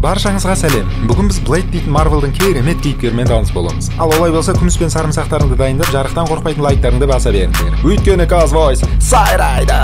Баршаңызға сәлем. Бүгін біз Blade дейтін Marvel'дың керемет кейіпкерімен таныс боламыз. Ал олай болса, күміс пен сарымсақтарыңды дайындап, жарықтан қорықпайтын лайктарыңды баса беріңдер. Өйткені Cosvoice сайрайды.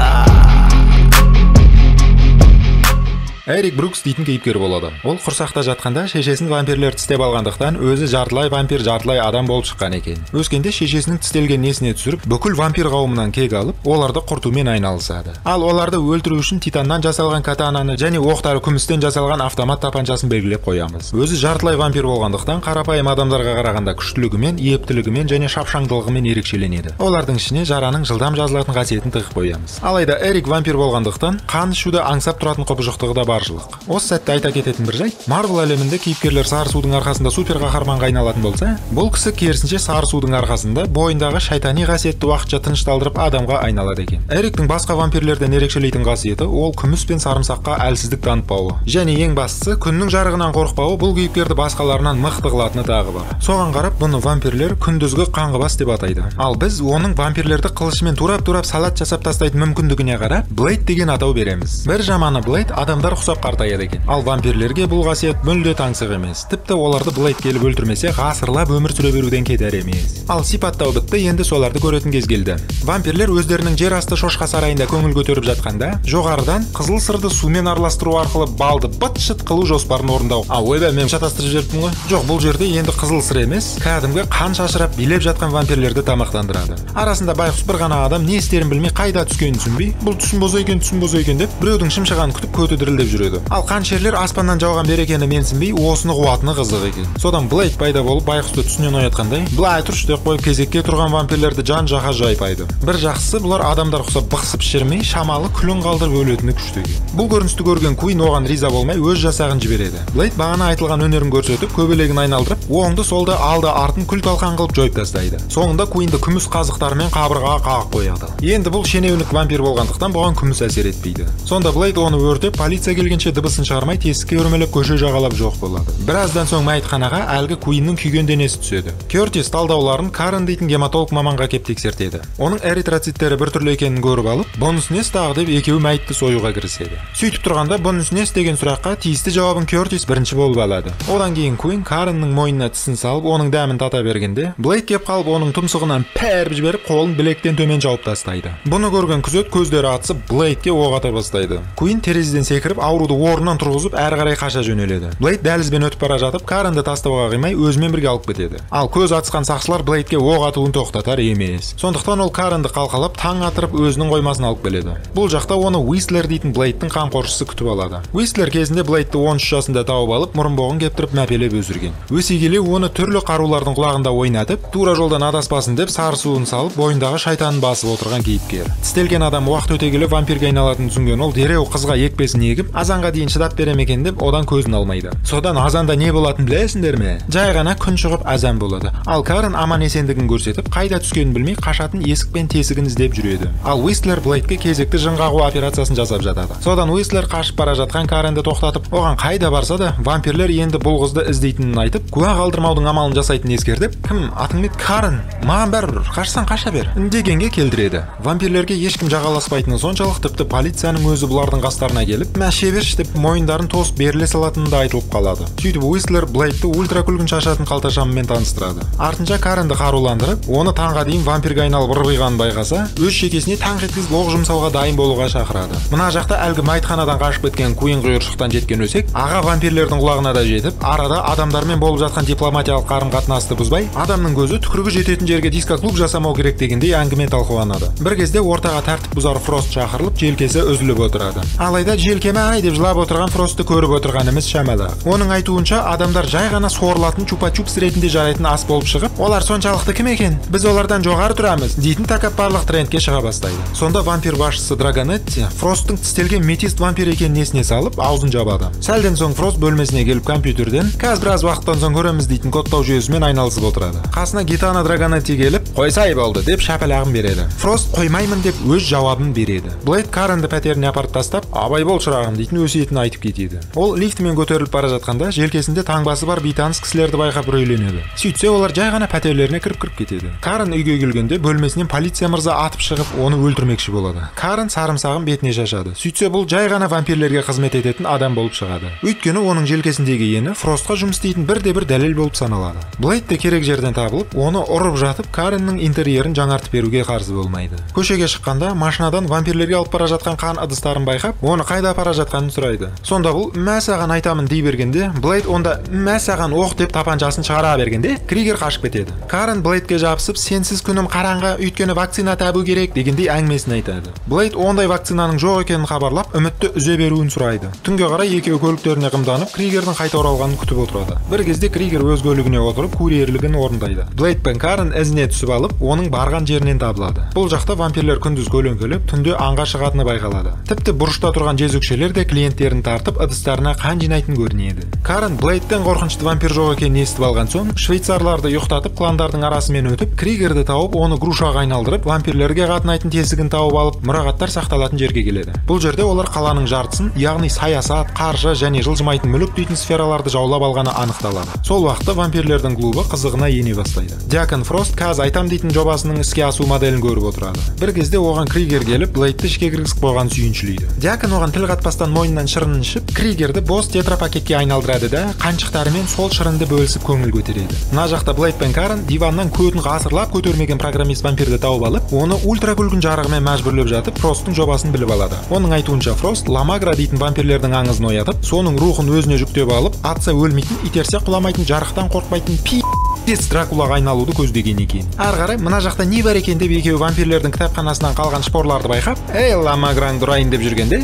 Эрик Брукс дейтін кейіпкер болады. Ол құрсақта жатқанда шешесін вампирлер тістеп алғандықтан өзі жартылай вампир, жартылай адам болып шыққан екен. Өскенде шешесінің тістелген несіне түсіріп, бүкіл вампир қауымынан кек алып, оларды құртумен айналысады. Ал оларды өлтіру үшін титаннан жасалған катананы және оқтары күмістен жасалған автомат тапаншасын белгілеп қоямыз. Өзі жартылай вампир болғандықтан қарапайым адамдарға қарағанда күштілігімен, ептілігімен және шапшаңдылығымен ерекшеленеді. Олардың ішіне жараның жылдам жазылатын қасиетін тығып қоямыз. Алайда Эрик вампир болғандықтан қан ішуді аңсап тұратын құбыжықтығы да бар. Осы сәтте айта кететін бір жайт, Marvel әлемінде кейіпкерлер сары судың арқасында супер қаһарманға айналатын болса, бұл кісі керісінше сары судың арқасында бойындағы шайтани қасиетті уақытша тынышталдырып адамға айналады екен. Эриктің басқа вампирлерден ерекшелейтін қасиеті ол күміс пен сарымсаққа әлсіздік танытпауы. Және ең бастысы, күннің жарығынан қорықпауы бұл кейіпкерді басқаларынан мықты қылатыны тағы бар. Соған қарап бұны вампирлер күндізгі қаңғыбас деп атайды. Ал біз оның вампирлерді қылышымен турап-турап салат жасап тастайтын мүмкіндігіне қарап Blade деген атау береміз. Бір жаманы, Blade адамдар ұқсап қартаяды екен. Ал вампирлерге бұл қасиет мүлде таңсық емес. Тіпті оларды Блейд келіп өлтірмесе, ғасырлап өмір сүре беруден кетер емес. Ал сипаттау бітті, енді соларды көретін кез келді. Вампирлер өздерінің жер асты шошқа сарайында көңіл көтеріп жатқанда, жоғарыдан қызыл сырды сумен араластыру арқылы балды быт-шыт қылу жоспарын орындау. А ойбай, мен шатастырып жіберіппін ғой. Жоқ, бұл жерде енді қызыл сыр емес, кәдімгі қан шашырап билеп жатқан вампирлерді тамақтандырады. Арасында байғұс бір ғана адам не істерін білмей, қайда түскенін түсінбей, бұл түсім болса екен, түсім болса екен деп біреудің шымшығанын күтіп көті дірілдеп жүреді. Ал қаншерлер аспаннан жауған берекені менсінбей, осыны қуатыны қызық екен. Содан Блейд пайда болып байғұсты түсінен оятқандай, былай тұршы деп қойып кезекке тұрған вампирлерді жан-жаққа жайпайды. Бір жақсысы, бұлар адамдар ұқсап бықсып шірмей, шамалы күлін қалдырып өлетіні күшті екен. Бұл көріністі көрген Куин оған риза болмай өз жасағын жібереді. Блейд бағана айтылған өнерін көрсетіп, көбелегін айналдырып, оңды солды алды артын күл талқан қылып жойып тастайды. Соңында Куинді күміс қазықтарымен қабырғаға қағып қояды. Енді бұл шенеунік вампир болғандықтан бұған күміс әсер етпейді. Сонда Блейд оны өртеп, полиция келгенше дыбысын шығармай тесікке өрмелеп көше жағалап жоқ болады. Біраздан соң мәйітханаға әлгі Куиннің күйген денесі түседі. Кертис талдауларын Карен дейтін гематолог маманға кеп тексертеді. Оның эритроциттері біртүрлі екенін көріп алып, бұнысы несі тағы деп екеуі мәйітті союға кіріседі. Сөйтіп тұрғанда бұнысы несі деген сұраққа тиісті жауабын Кертис бірінші болып алады. Одан кейін Куин Кареннің мойнына тісін салып, оның дәмін тата бергенде, Блейд кеп қалып оның тұмсығынан пәріп жіберіп, қолын білектен төмен жауып тастайды. Бұны көрген күзет көздері атысып Блейдке оқ ата бастайды. Куин терезеден секіріп ауруды орнынан тұрғызып әрі қарай қаша жөнеледі. Блейд дәлізбен өтіп бара жатып Каренді тастауға қимай өзімен бірге алып кетеді. Ал көз атысқан сақшылар Блейдке оқ атуын тоқтатар емес. Сондықтан ол Каренді қалқалап таң атырып өзінің қоймасына алып келеді. Бұл жақта оны Уистлер дейтін Блейдтің қамқоршысы күтіп алады. Уистлер кезінде Блейдті 13 жасында тауып алып, мұрынбоғын кептіріп мәпелеп өсірген. Өсе келе оны түрлі қарулардың құлағында ойнатып, тура жолдан адаспасын деп сары суын салып, бойындағы шайтанын басып отырған кейіпкер. Тістелген адам уақыт өте келе вампирге айналатынын түсінген ол дереу қызға екпесін егіп, азанға дейін шыдап берем екен деп одан көзін алмайды. Содан азанда не болатынын білесіңдер ме? Жай ғана күн шығып азан болады. Ал Карен аман есендігін көрсетіп, қайда түскенін білмей қашатын есік пен тесігін іздеп жүреді. Ал Уистлер Блейдке кезекті жын қағу операциясын жасап жатады. Содан Уистлер қашып бара жатқан Каренді тоқтатып, оған қайда барса да вампирлер енді бұл қызды іздейтінін айтып, куә қалдырмаудың амалын жасайтынын ескертіп, кім атың не еді? Карен, маған бәрібір, қашсаң қаша бер дегенге келтіреді. Вампирлерге ешкім жағаласпайтыны соншалық, тіпті полицияның өзі бұлардың қастарына келіп, мәше берші деп мойындарын тосып беріле салатыны да айтылып қалады. Сөйтіп Уистлер Блейдті ультра күлгін шашатын қалташамымен таныстырады. Артынша Каренді қаруландырып, оны таңға дейін вампирге айналып ырғиғанын байқаса, өз шекесіне таңқ еткізіп оқ жұмсауға дайын болуға шақырады. Мына жақта әлгі мәйітханадан қашып кеткен Куин құйыршықтан жеткен өсек аға вампирлердің құлағына да жетіп, арада адамдармен болып жатқан дипломатиялық қарым-қатынасты бұзбай, адамның көзі түкірігі жететін жерге диско-клуб жасамау керек дегендей әңгіме талқыланады. Бір кезде ортаға тәртіп бұзар Фрост шақырылып, желкесі үзіліп отырады. Алайда желкеме ай деп жылап отырған Фростты көріп отырғанымыз шамалы. Оның айтуынша, адамдар жай ғана сорылатын чупа-чупс ретінде жарайтын ас болып шығып, олар соншалықты кім екен? Біз олардан жоғары тұрамыз дейтін тәкаппарлық трендке шыға бастайды. Сонда вампир басшысы Драгонетти Фросттың тістелген метист вампир екенін есіне салып, аузын жабады. Сәлден соң Фрост бөлмесіне келіп компьютерден қазір біраз уақыттан соң көреміз дейтін кодтау жүйесімен айналысып отырады. Қасына Гитана Драгонетти келіп, қойсай болды деп шапалағын береді. Фрост қоймаймын деп өз жауабын береді. Блейд Каренді пәтеріне апарып тастап, абай бол шырағым дейтін дейтін өсиетін айтып кетеді. Ол лифтімен көтеріліп бара жатқанда желкесінде таңбасы бар бейтаныс кісілерді байқап үрейленеді. Сөйтсе олар жай ғана пәтерлеріне кіріп кетеді. Карен үйге келгенде бөлмесінен полиция мырза атып шығып, оны өлтірмекші болады. Карен сарымсағын бетіне шашады. Сөйтсе бұл жай ғана вампирлерге қызмет ететін адам болып шығады. Өйткені оның желкесіндегі ені Фростқа жұмыс істейтін бірде-бір дәлел болып саналады. Блейд те керек жерден табылып, оны ұрып жатып, Кареннің интерьерін жаңартып беруге қарсы болмайды. Көшеге шыққанда машинадан вампирлерге алып бара жатқан қан ыдыстарын байқап, оны қайда апара жатқанын сұрайды. Сонда бұл мә саған айтамын дей бергенде, Блейд онда мә саған оқ деп тапаншасын шығара бергенде, Кригер қашып кетеді. Карен Блейдке жабысып, сенсіз күнім қараңғы, өйткені вакцина табу керек дегендей әңгімесін айтады. Блейд ондай вакцинаның жоқ екенін хабарлап, үмітті үзе беруін сұрайды. Түнге қарай екеуі көліктеріне қымданып, Кригердің қайта оралғанын күтіп отырады. Бір кезде Кригер өз көлігіне отырып, курьерлігін орындайды. Блейд пен Карен ізіне түсіп алып, оның барған жерінен табылады. Бұл жақта вампирлер күндіз көлеңкелеп, түнде аңға шығатыны байқалады. Тіпті бұрышта тұрған жезөкшелер де клиенттерін тартып, ыдыстарына қан жинайтын көрінеді. Карен Блейдтен қорқынышты вампир жоқ екенін естіп алған соң, швейцарларды ұйықтатып, кландардың арасымен өтіп, Кригерді тауып, оны грушаға айналдырып, вампирлерге қатынайтын тесігін тауып алып, мұрағаттар сақталатын жерге келеді. Бұл жерде олар қаланың жартысын, яғни саясат, қаржы және жылжымайтын мүлік дейтін сфераларды жаулап алғаны анықталады. Сол уақытта вампирлердің клубы қызығына ене бастайды. Дьякон Фрост каз айтам дейтін жобасының іске асу моделін көріп отырады. Бір кезде оған Кригер келіп, Блейдті ішке кіргізіп қойған сүйіншілейді. Дьякон оған тіл қатпастан мойнынан шырынын ішіп, Кригерді бос тетрапакетке айналдырады да, қаншықтарымен сол шырынды бөлісіп көңіл көтереді. Мына жақта Блейд пен Карен диваннан көтін ғасырлап көтермеген программист вампирді тауып алып, оны ультракүлгін жарығымен мәжбүрлеп жатып, Фросттың жобасын біліп алады. Оның айтуынша Фрост Ламагра дейтін вампирлердің аңызын оятып, соның рухын өзіне жүктеп алып, атса өлмейтін, итерсе құламайтын, жарықтан қорықпайтын пи***ц Дракулаға айналуды көздеген екен. Ары қарай мына жақта не бар екен деп екеуі вампирлердің кітапханасынан қалған шпорларды байқап, «Ей, Ламаграңды ұрайын» деп жүргенде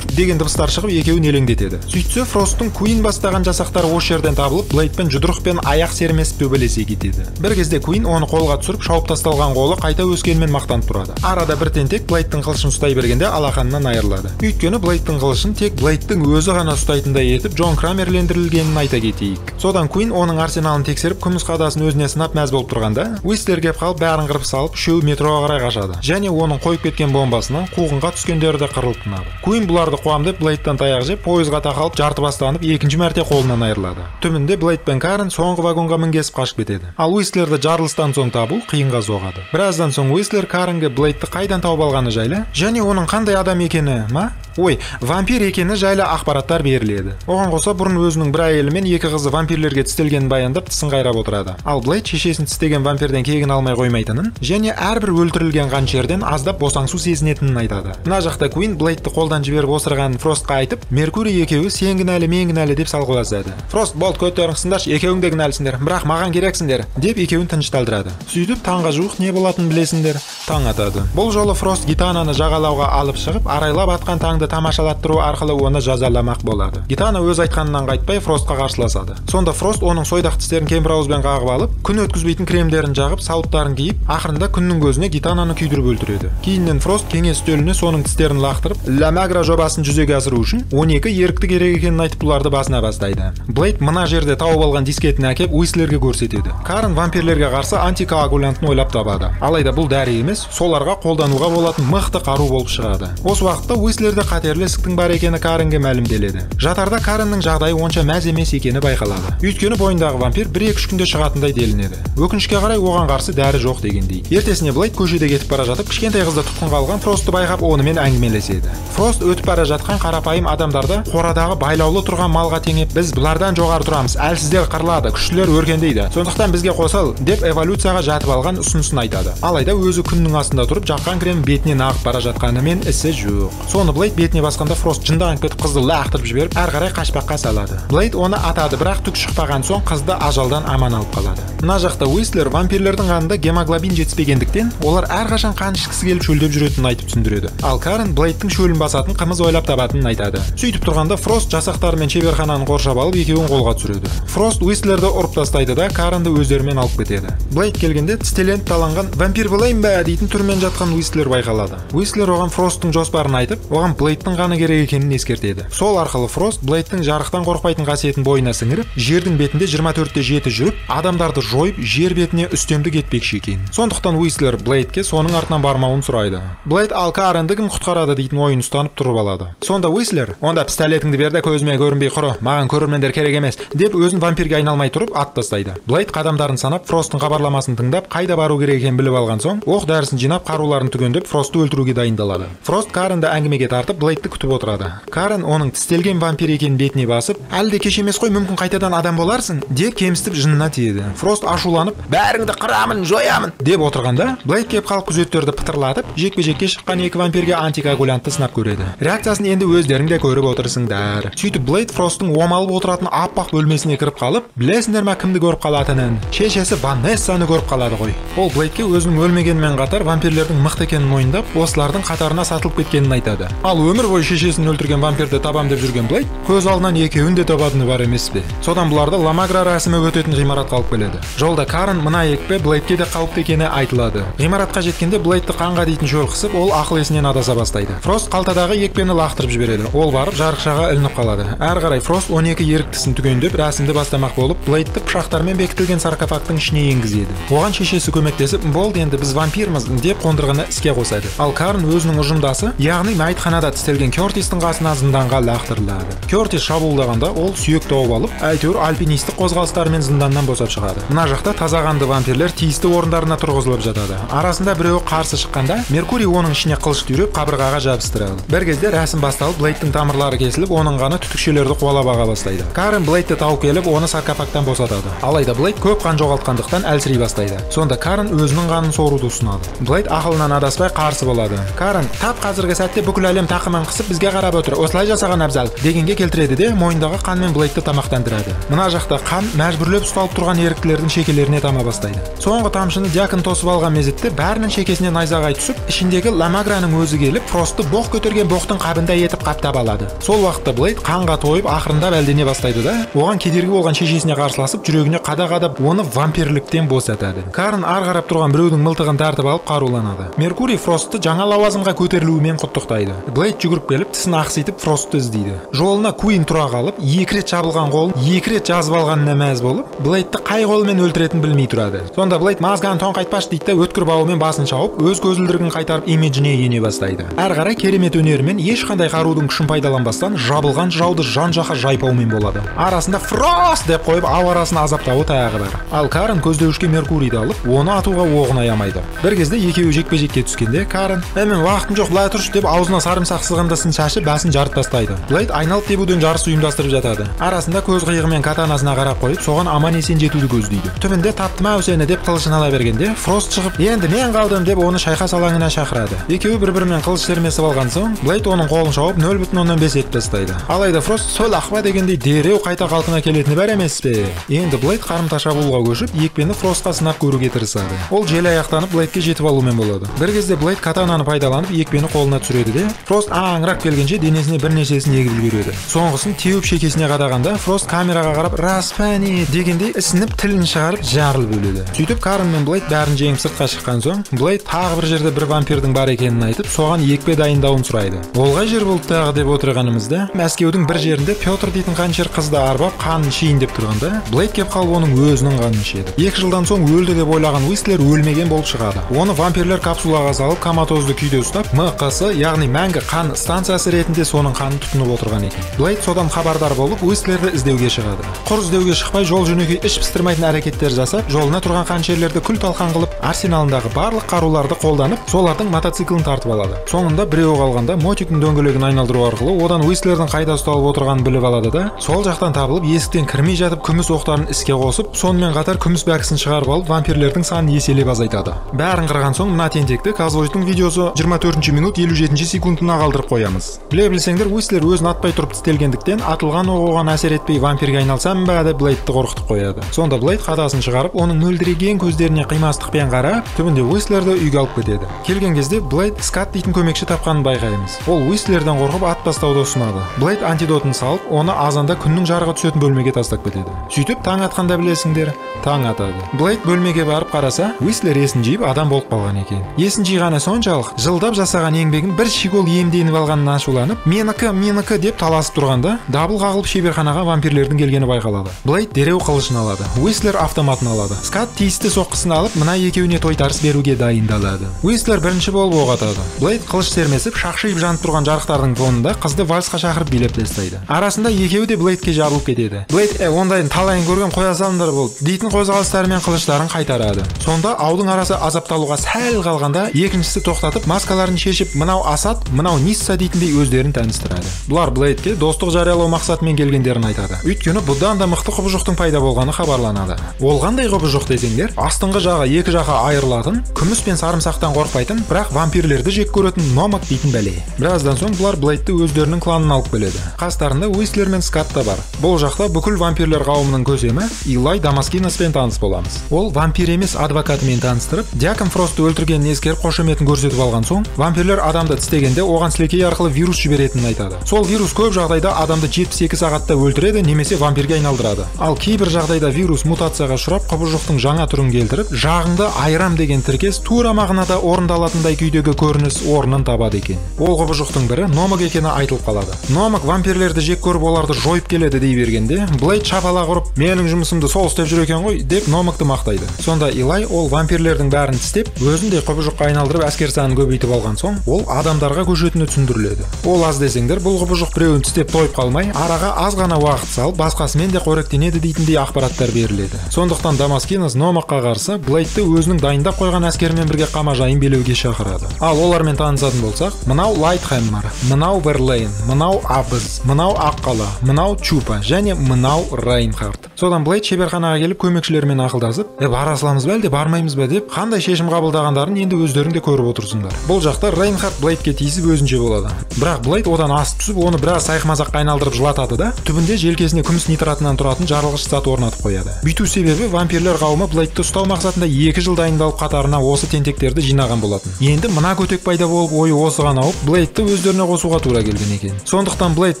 деген дыбыстар шығып екеуін елеңдетеді. Сөйтсе Фросттың Куин бастаған жасақтары осы жерден табылып, Блейдпен жұдырықпен аяқ сермесіп төбелесе кетеді. Бір кезде Куин оны қолға түсіріп, шауып тасталған қолы қайта өскенімен мақтанып тұрады. Арада бір тентек Блейдтің қылышын ұстай бергенде алақанынан айырылады. Өйткені Блейдтің қылышын тек Блейдтің өзі ғана ұстайтындай етіп Джон Крамерлендірілгенін айта кетейік. Содан Куин оның арсеналын тексеріп, күміс қадасын өзіне сынап мәз болып тұрғанда, Уистлер кеп қалып бәрін қырып салып, үшеуі метроға қарай қашады. Және оның қойып кеткен бомбасынан қуғынға түскендері де қырылып тынады. Куин бұларды қуам деп Блейдтан таяқ жеп, пойызға тақалып, жарты бастанып, екінші мәрте қолынан айырылады. Түбінде Блейд пен Карен соңғы вагонға мінгесіп қашып кетеді. Ал Уистлерді жарылыстан соң табу қиынға соғады. Біраздан соң Уистлер Каренге Блейдті қайдан тауып алғаны жайлы және оның қандай адам екені ма? Ой, вампир екені жайлы ақпараттар беріледі. Оған қоса бұрын өзінің бір әйелі мен екі қызы вампирлерге тістелгенін баяндап, тісін қайрап отырады. Ал Блейд шешесін тістеген вампирден кегін алмай қоймайтынын және әрбір өлтірілген қаншерден аздап босаңсу сезінетінін айтады. Мына жақта Куин Блейдті қолдан жіберіп осырғанын Фростқа айтып, Меркурий екеуі сен кінәлі, мен кінәлі деп салғыласады. Фрост, болды, көттерің қысыңдаршы, екеуің де кінәлісіңдер, бірақ маған керексіңдер деп екеуін тынышталдырады. Сөйтіп таңға жуық не болатынын білесіңдер, таң атады. Бұл жолы Фрост Гитананы жағалауға алып шығып, арайлап атқан таңды тамашалаттыру арқылы оны жазаламақ болады. Гитана өз айтқанынан қайтпай Фростқа қарсыласады. Сонда Фрост оның сойдақ тістерін кемпір ауызбен қағып алып, күн өткізбейтін кремдерін жағып, сауыттарын киіп, ақырында күннің көзіне Гитананы күйдіріп өлтіреді. Кейіннен Фрост кеңес үстеліне соның тістерін лақтырып, Ламагра жобасын жүзеге асыру үшін 12 ерікті керек екенін айтып, бұларды басына бастайды. Блейд мына жерде тауып алған дискетін әкеп Уистлерге көрсетеді. Карен вампирлерге қарсы антикоагулянтын ойлап табады. Алайда бұл дәрі емес, соларға қолдануға болатын мықты қару болып шығады. Осы уақытта Уистлерде қатерлі ісіктің бар екені Каренге мәлімделеді. Жатарда Кареннің жағдайы онша мәз емес екені байқалады. Өйткені бойындағы вампир 1-2 күнде шығатындай делінеді. Өкінішке қарай оған қарсы дәрі жоқ дегендей. Ертесіне Блейд көшеде кетіп бара жатып, кішкентай қызды тұтқынға алған Фростты байқап, онымен әңгімелеседі. Фрост өтіп бара жатқан қарапайым адамдарды қорадағы байлаулы тұрған малға теңеп, біз бұлардан жоғары тұрамыз, әлсіздер қырылады, күштілер өркендейді, сондықтан бізге қосыл деп эволюцияға жатып алған ұсынысын айтады. Алайда өзі күннің астында тұрып, жаққан крем бетінен ағып бара жатқанымен ісі жоқ. Соны Блейд бетіне басқанда Фрост жынданып кетіп, қызды лақтырып жіберіп, әрі қарай қашпаққа салады. Блейд оны атады, бірақ түк шықпаған соң қызды ажалдан аман алып қалады. Мына жақта Уистлер вампирлердің қанында гемоглобин жетіспегендіктен, олар әрқашан қан ішкісі келіп шөлдеп жүретінін айтып түсіндіреді. Ал Карен Блейдтің шөлін басатын қымыз ойлап табатынын айтады. Сөйтіп тұрғанда Фрост жасақтарымен шеберхананы қоршап алып, екеуін қолға түсіреді. Фрост Уистлерді ұрып тастайды да, Каренді өздерімен алып кетеді. Блейд келгенде тістеленіп таланған вампир болайын ба дейтін түрмен жатқан Уистлер байқалады. Уистлер оған Фросттың жоспарын айтып, оған Блейдтің қаны керек екенін ескертеді. Сол арқылы Фрост Блейдтің жарықтан қорықпайтын қасиетін бойына сіңіріп, жердің бетінде 24/7 жүріп, адамдарды жойып, жер бетіне үстемдік етпекші екен. Сондықтан Уистлер Блейдке соның артынан бармауын сұрайды. Блейд ал Каренді кім құтқарады дейтін ойын ұстанып тұрып алады. алады. Сонда Уистлер: "Онда пистолетіңді бер де көзіме көрінбей құры, маған көрермендер керек емес" деп өзін вампирге айналмай тұрып ат тастайды. Блейд қадамдарын санап, Фросттың хабарламасын тыңдап, қайда бару керек екенін біліп алған соң, оқ дәрісін жинап, қаруларын түгендеп, Фростты өлтіруге дайындалады. Фрост Каренді әңгімеге тартып, Блейдті күтіп отырады. Карен оның тістелген вампир екенін бетіне басып, "Әлі де кеш емес қой, мүмкін қайтадан адам боларсың" деп кемсітіп жынына тиеді. Фрост ашуланып, "Бәріңді қырамын, жоямын" деп отырғанда, Блейд кеп қалып күзеттерді пытырлатып, жекпе-жекке шыққан екі вампирге антикоагулянтты сынап көреді. Реакциясын енді өздерің де көріп отырсыңдар. Сөйтіп Блейд Фросттың омалып отыратын аппақ бөлмесіне кіріп қалып, білесіңдер ма кімді көріп қалатынын? Шешесі Ванессаны көріп қалады ғой. Ол Блейдке өзінің өлмегенімен қатар вампирлердің мықты екенін мойындап, осылардың қатарына сатылып кеткенін айтады. Ал өмір бойы шешесін өлтірген вампирді табам деп жүрген Блейд көз алдынан екеуін де табатыны бар емес пе? Содан бұларды Ламагра рәсімі өтетін ғимаратқа алып келеді. Жолда Карен мына екпе Блейдке де қауіпті екені айтылады. Ғимаратқа жеткенде Блейдті қанға дейтін шөл қысып, ол ақыл есінен адаса бастайды. Фрост қалтадағы екпені лақтырып жібереді. Ол барып жарықшаға ілініп қалады. Әрі қарай Фрост 12 еріктісін түгендеп, рәсімді бастамақ болып, Блейдті пышақтармен бекітілген саркофагтың ішіне енгізеді. Оған шешесі көмектесіп, "Болды, енді біз вампирміз" деп қондырғыны іске қосады. Ал Карен өзінің ұжымдасы, яғни мәйітханада тістелген Кертистің қасына зынданға лақтырылады. Кертис шабуылдағанда ол сүйек тауып алып, әйтеуір альпинистік қозғалыстарымен зынданнан босап шығады. Мына жақта таза қанды вампирлер тиісті орындарына тұрғызылып жатады. Арасында біреуі қарсы шыққанда, Меркурий оның ішіне қылыш түйреп, қабырғаға жабыстырады. Бір кезде рәсім басталып, Блейдтің тамырлары кесіліп, оның қаны түтікшелерді қуалап аға бастайды. Карен Блейдті тауып келіп, оны саркофагтан босатады. Алайда Блейд көп қан жоғалтқандықтан әлсірей бастайды. Сонда Карен өзінің қанын соруды ұсынады. Блейд ақылынан адаспай қарсы болады. Карен: "Тап қазіргі сәтте бүкіл әлем тақымын қысып бізге қарап отыр, осылай жасаған абзал" дегенге келтіреді де, мойындағы қанмен Блейдті тамақтандырады. Мына жақта қан мәжбүрлеп ұсталып тұрған еріктілердің шекелеріне тама бастайды. Соңғы тамшыны дьякон тосып алған мезетте бәрінің шекесіне найзағай түсіп, ішіндегі Ламаграның өзі келіп, Фростты боқ көтерген боқтың қабындай етіп қаптап алады. Сол уақытта Блейд қанға тойып, ақырындап әлдене бастайды да, оған кедергі болған шешесіне қарсыласып, жүрегіне қадақ-қадап, оны вампирліктен босатады. Карен ар қарап тұрған біреудің мылтығын тартып алып қаруланады. Меркурий Фростты жаңа лауазымға көтерілуімен құттықтайды. Блейд жүгіріп келіп, тісін ақситып Фростты іздейді. Жолына Куин тұра қалып, екі рет жабылған қолын екі рет жазып алғанына мәз болып, Блейдті қай қолымен өлтіретінін білмей тұрады. Сонда Блейд "Мазганы тоңқайтпашы" дейді да, өткір бауымен басын шауып, өз көзілдірігін қайтарып, имиджіне ене бастайды. Әрі қарай керемет өнерімен ешқандай қарудың күшін пайдаланбастан жабылған жауды жан-жаққа жайпаумен болады. Арасында "Фрост" деп қойып, ауа арасын азаптауы тағы бар. Ал Карен көздеуішке Меркурийді алып, оны атуға оғын аямайды. Бір кезде екеуі жекпе-жекке түскенде Карен: "Е, мен уақытым жоқ, былай тұршы" деп аузына сарымсақ сығындысын шашып, басын жарып тастайды. Блейд айналып тебуден жарыс ұйымдастырып жатады. Арасында көз қиығымен катанасына қарап қойып, соған аман есен жетуді көздейді. Түбінде "Таптым ау сені" деп қылышын ала бергенде, Фрост шығып, "Енді мен қалдым" деп оны шайқас алаңына шақырады. Екеуі бір-бірімен қылыш термесіп алған соң, Блейд оның қолын шауып 0,5 етіп тастайды. Алайда Фрост "Сол ақ па" дегендей дереу қайта қалпына келетіні бар емес пе? Енді Блейд қарымта шабуылға көшіп, екпені Фростқа сынап көруге тырысады. Ол жел аяқтанып, Блейдке жетіп алумен болады. Бір кезде Блейд катананы пайдаланып, екпені қолына түсіреді де, Фрост аңырап келгенше денесіне бірнешесін егіп үлгереді. Соңғысын теуіп шекесіне қадағанда, Фрост камераға қарап "Рас па, не?" дегендей ісініп, тілін шығарып жарылып өледі. Сөйтіп Карен мен Блейд бәрін жеңіп сыртқа шыққан соң, Блейд тағы бір жерде бір вампирдің бар екенін айтып, соған екпе дайындауын сұрайды. Ол қай жер болды тағы деп отырғанымызда, Мәскеудің бір жерінде Петр дейтін қанішер қызды арбап, қанын ішейін деп тұрғанда, Блейд кеп қалып оның өзінің қанын ішеді. 2 жылдан соң өлді деп ойлаған Уистлер өлмеген болып шығады. Оны вампирлер капсулаға салып, коматозды күйде ұстап, МҚС, яғни мәңгі қан станциясы ретінде соның қанын тұтынып отырған екен. Блейд содан хабардар болып, Уистлерді іздеуге шығады. Құр іздеуге шықпай, жол жөнекей іш пыстырмайтын әрекеттер жасап, жолына тұрған қанішерлерді күл талқан қылып, арсеналындағы барлық қаруларды қолданып, солардың мотоциклін тартып алады. Соңында біреуі қалғанда мотиктің дөңгелегін айналдыру арқылы одан Уистлердің қайда ұсталып отырғанын біліп алады да, сол жақтан табылып, есіктен кірмей жатып күміс оқтарын іске қосып, сонымен қатар күміс бәкісін шығарып алып, вампирлердің санын еселеп азайтады. Бәрін қырған соң мына тентекті Казлойдың видеосы 24 минут 57 секундына қалдырып қоямыз. Біле білсеңдер, Уистлер өзін атпай тұрып тістелгендіктен, атылған оқ оған әсер етпей, вампирге айналсам ба деп Блейдті қорқытып қояды. Сонда Блейд қадасын шығарып, оның мөлдіреген көздеріне қимастықпен қарап, түбінде Уистлерді үйге алып кетеді. Келген кезде Блейд Скат дейтін көмекші тапқанын байқаймыз. Ол Уистлерден қорқып ат тастауды ұсынады. Блейд антидотын салып, оны азанда күннің жарығы түсетін бөлмеге тастап кетеді. Сөйтіп таң атқанда, білесіңдер, таң атады. Блейд бөлмеге барып қараса, Уистлер есін жиып адам болып қалған екен. Есін жиғаны соншалық, жылдап жасаған еңбегін бір щегол иемденіп алғанына ашуланып, "Менікі, менікі" деп таласып тұрғанда, дабыл қағылып шеберханаға вампирлердің келгені байқалады. Блейд дереу қылышын алады. Уистлер автоматын алады. Скат тиісті соққысын алып, мына екеуіне тойтарыс беруге дайындалады. Уистлер бірінші болып оқ атады. Блейд қылыш сермесіп, шақшиып жанып тұрған тұрған жарықтардың фонында қызды вальсқа шақырып билеп тастайды. Арасында екеуі де Блейдке жабылып кетеді. Блейд ондайын талайын көрген, қоя салыңдар болды дейтін қозғалыстарымен қылыштарын қайтарады. Сонда аудың арасы азапталуға сәл қалғанда екіншісі тоқтатып, маскаларын шешіп, мынау Асад, мынау Нисса дейтіндей өздерін таныстырады. Бұлар Блейдке достық жариялау мақсатымен келгендерін айтады. Өйткені бұдан да мықты құбыжықтың пайда болғаны хабарланады. Ол қандай құбыжық десеңдер, астыңғы жағы екі жаққа айырылатын, күміс пен сарымсақтан қорықпайтын, бірақ вампирлерді жек көретін Номак дейтін бәле. Біраздан соң бұлар Блейдті өздерінің кланына алып келеді. Қастарында Уистлер мен Скат та бар. Бұл жақта бүкіл вампирлер қауымының көсемі Илай Дамаскинаспен таныс боламыз. Ол вампир емес адвокатымен таныстырып, Дьякон Фростты өлтіргенін ескеріп қошеметін көрсетіп алған соң, вампирлер адамды тістегенде оған сілекей арқылы вирус жіберетінін айтады. Сол вирус көп жағдайда адамды 72 сағатта өлтіреді немесе вампирге айналдырады. Ал кейбір жағдайда вирус мутацияға ұшырап, құбыжықтың жаңа түрін келтіріп, жағыңды айрам деген тіркес тура мағынада орындалатындай күйдегі көрініс орнын табады екен. Ол құбыжықтың бірі Номак екені айтылып қалады. Номак вампирлерді жек көріп, оларды жойып келеді дей бергенде, Блейд шапалақ ұрып, менің жұмысымды сол істеп жүр екен ғой деп Номакты мақтайды. Сонда Илай ол вампирлердің бәрін тістеп, өзін де құбыжыққа айналдырып әскер санын көбейтіп алған соң, ол адамдарға көшетіні түсіндіріледі. Ол аз десеңдер, бұл құбыжық біреуін тістеп тойып қалмай, араға аз ғана уақыт салып, басқасымен де қоректенеді дейтіндей ақпараттар беріледі. Сондықтан Дамаскинос Номакқа қарсы Блейдті өзінің дайындап қойған әскерімен бірге қамажайын билеуге шақырады. Ал олармен танысатын болсақ, мынау Лайтхаммер, мынау Верлейн, мынау Абыз, мынау Аққала, мынау Чупа және мынау Рейнхард. Содан Блейд шеберханаға келіп көмекшілерімен ақылдасып, бара саламыз ба әлде бармаймыз ба деп қандай шешім қабылдағандарын енді өздерің де көріп отырсыңдар. Бұл жақта Рейнхард Блейдке тиісіп өзінше болады. Бірақ Блейд одан асып түсіп, оны біраз сайқымазаққа айналдырып жылатады да, түбінде желкесіне күміс нитратынан тұратын жарылғыш зат орнатып қояды. Бүйту себебі вампирлер қауымы Блейдті ұстау мақсатында 2 жыл дайындалып қатарына осы тентектерді жинаған болатын. Енді мына көтек пайда болып, ойы осыған ауып, Блейдті өздеріне қосуға тура келген екен. Сондықтан Блейд